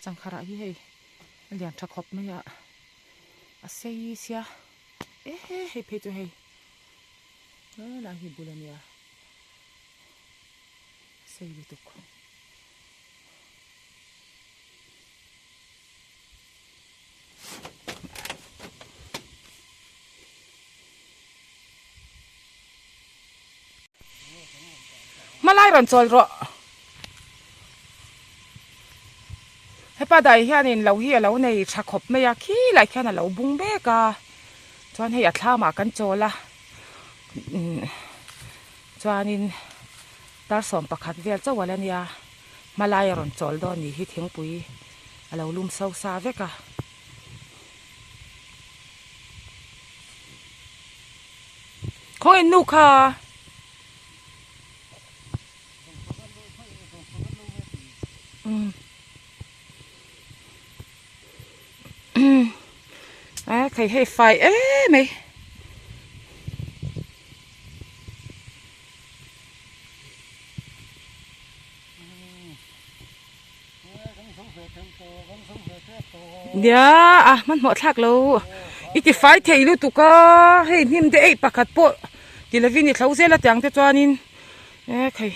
Sangha rah hi hei a lian tha khawp mai a a sei sia e he hei phei chu hei helai hi bul a nia sei lutuk. Hmalai rawn chawl rawh. Hepa dai hianin lo hi a lo nei tha khawp mai a, khilai khian a lo bung mek a, chuan hei a thlamah kan chawl a, chuanin dar 11 vel chauh a la nia, hmalai a rawn chawl dawn nih hi thingpui a lo lum so sa vek a. Khaw in nu kha. A thei hei fai em mai. Nia a hmanhmawh thlak lo i ti fai thei lutuk a hei hnim te eih pakhat pawh ti lovin i thlo zel a tiang te chuanin e khai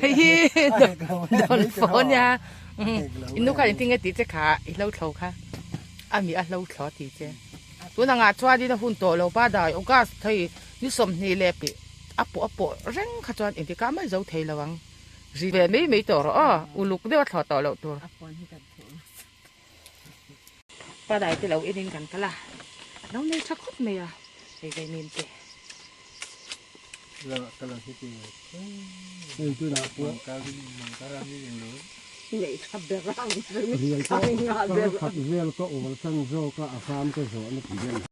hei hi dawnfawh ania innu khan engtin nge tih che kha i hlo thlo kha a mi a hlo thlo tih che. Tun angah chuanin a hun tawh lo pa dai August hei ni 20 leh pih a pawh a pawh reng kha chuan engtik ah mai zo thei lo ang ri ve mai mai tawh rawh aw uluk deuh a thlawh tawh loh tur. Pa dai te lo en in kan kal a lo nei tha khawp mai a hei vei mim te.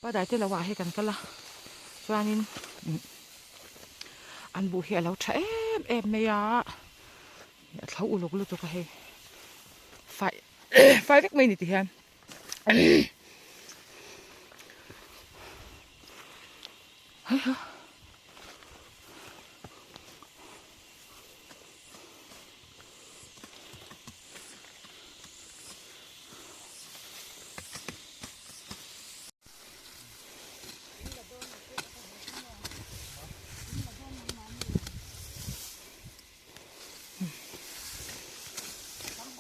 Padai te lo ah hei kan kal a chuanin an buh hi a lo tha em em mai a a thlo uluk lutuk a hei fai fai vek mai a ni ti hian.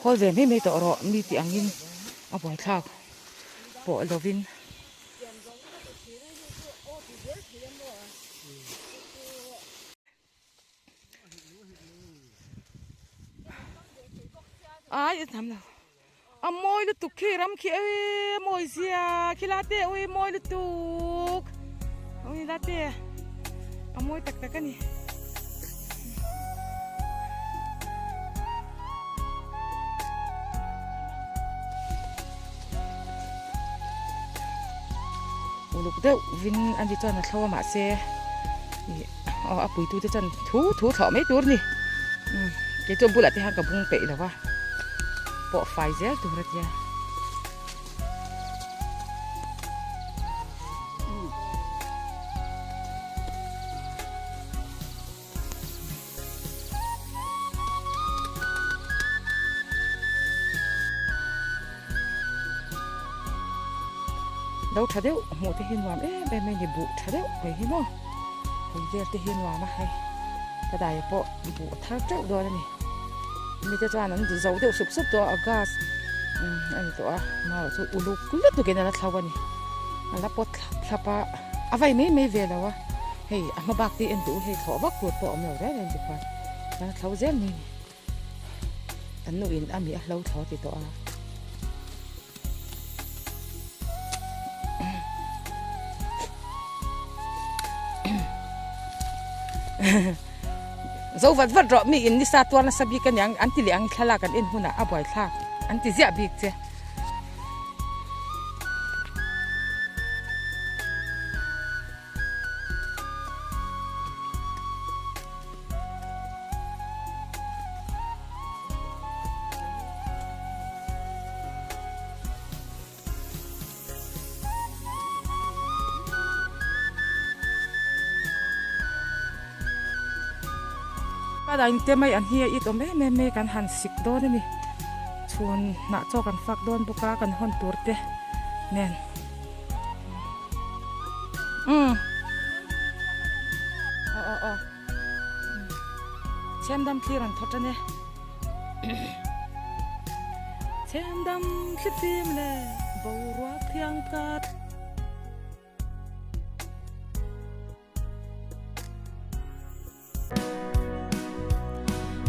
Hawl ve mai mai tawh rawh mi tih angin a buaithlak pawh lovin. Ai a tham lo a mawi lutuk khi ram khi ui mawi zia khi la te ui mawi lutuk ui la te a mawi tak tak a ni. Uluk deuh vin a ni chuan a thlo a mahse ih aw a puitu te chuan thu thu thlawh mai tur a ni kei chu a bulah te hian ka bung peih lo va pawh fai zel tur a tia. Lo tha deuh hmuh te hi nuam em em mai a ni buh tha deuh mai hi maw hei vel te hi nuam a hei ka dai pawh buh a thar teuh dawn a ni mite chuan an zo deuh sup sup tawh a gas a ni tawh a marawh chu uluk lutuk in a la thlo a ni a la pawt thlap thlap a a vai mai mai ve lo a. Hei a hma bak te en teh u hei thlawh vak tur pawh a awm lo reng reng tikhuan kan a thlo zel mai a ni. Kan nu in a mi a hlo thlo ti tawh a. Zo vat vat rawh mi in nisa tuar nasa bik aniang an ti leh ang thlalak an en hunah a buaithlak an ti ziah bik che. Ka dah inte mai an hi a it awm em em mai kan han sik dawn a ni. Chhun hnah chaw kan fak dawn bawk a kan hawn tur te nen. Umm. Aw aw aw. Chhemdam thlir an thaw tan e. Chhemdam thlifim leh boruak thiang tlat.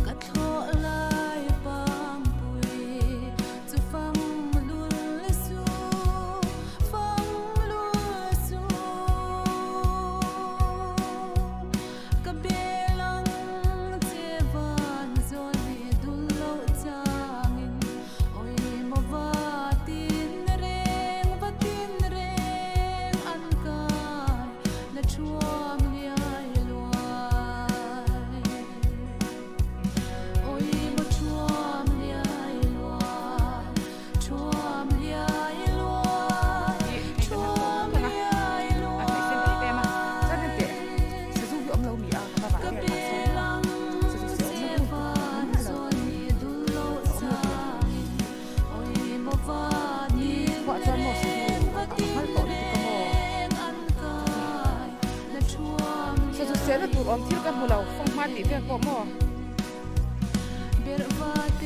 Ka thlawh lai pangpui chu fang lul su, fang lul su. Ka bel ang che van zawl ni dul loh changin awi maw va tin reng, va tin reng an kai na thuam liai luai. Awi maw thuam liai luai, thuam liai luai, thuam liai luai. Ka bel ang che van zawn ni dul loh changin awi maw van in reng va tin reng an kai na thuam Sazu sehna tur awm thil ka hmu lo, fanghma tih vel pawh maw?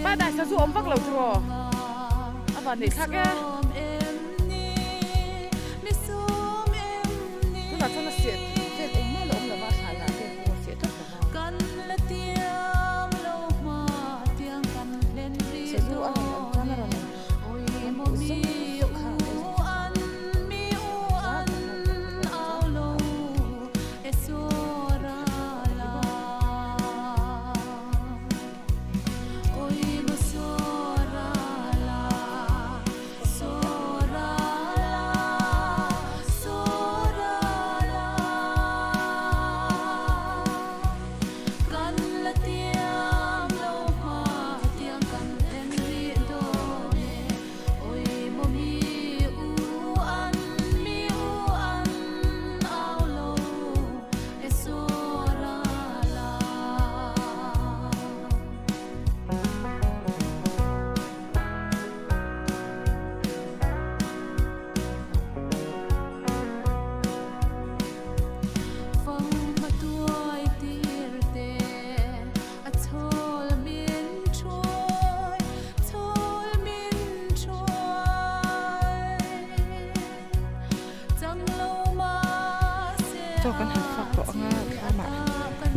Pa dai sazu awm vak lo tiraw? A van neih thlak e. Tunah chuan a seh vel engmah la awm lo va, a thlai lah vel pawh a seh tlat lo va. Sazu a rawn awm chuan a rawn rawn puh zawng zawng kha a ei zawng Chaw kan han fak tawh anga thlamah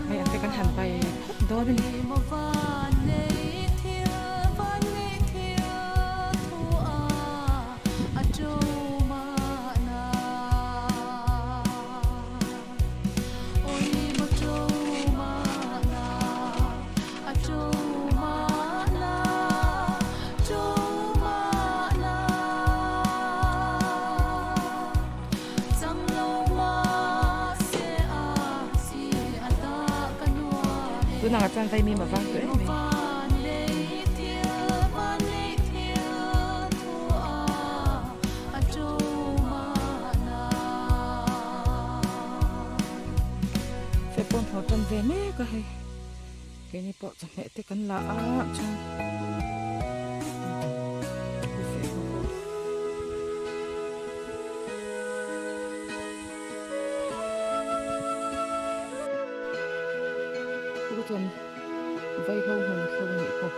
hei ang te kan han bai phawt dawn a ni. Tunah chuan vaimim a vang tawh em mai. Feh pawn thaw tan ve mek a hei. Keini pawh chawhmeh te kan la a chuan Chu chuan vaihlo hmun thlo a nih pawh.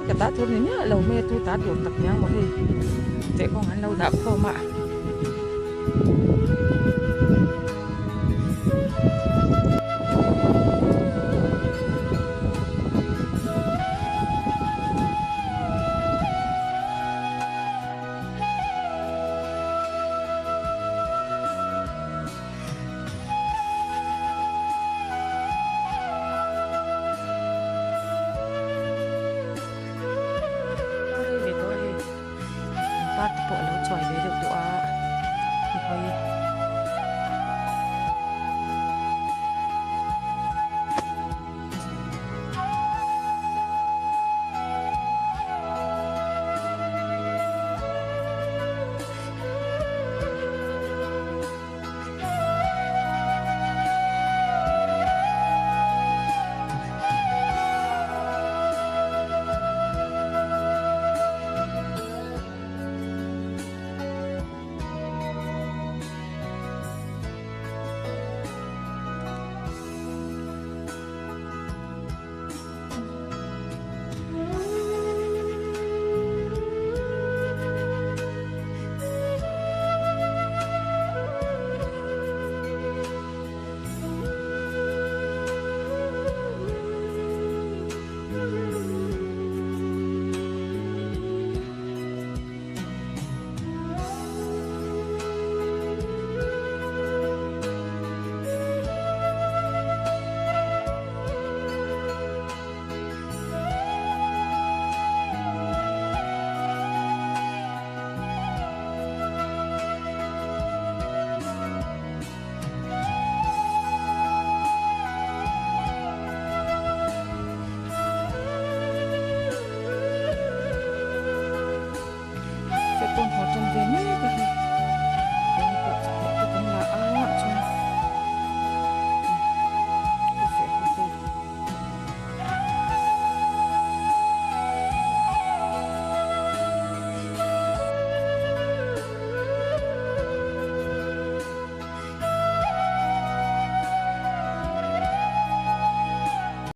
Ka ta tur ni miah lo mai a tu ta tur tak niang maw hei tehkawng an lo dah khawm a.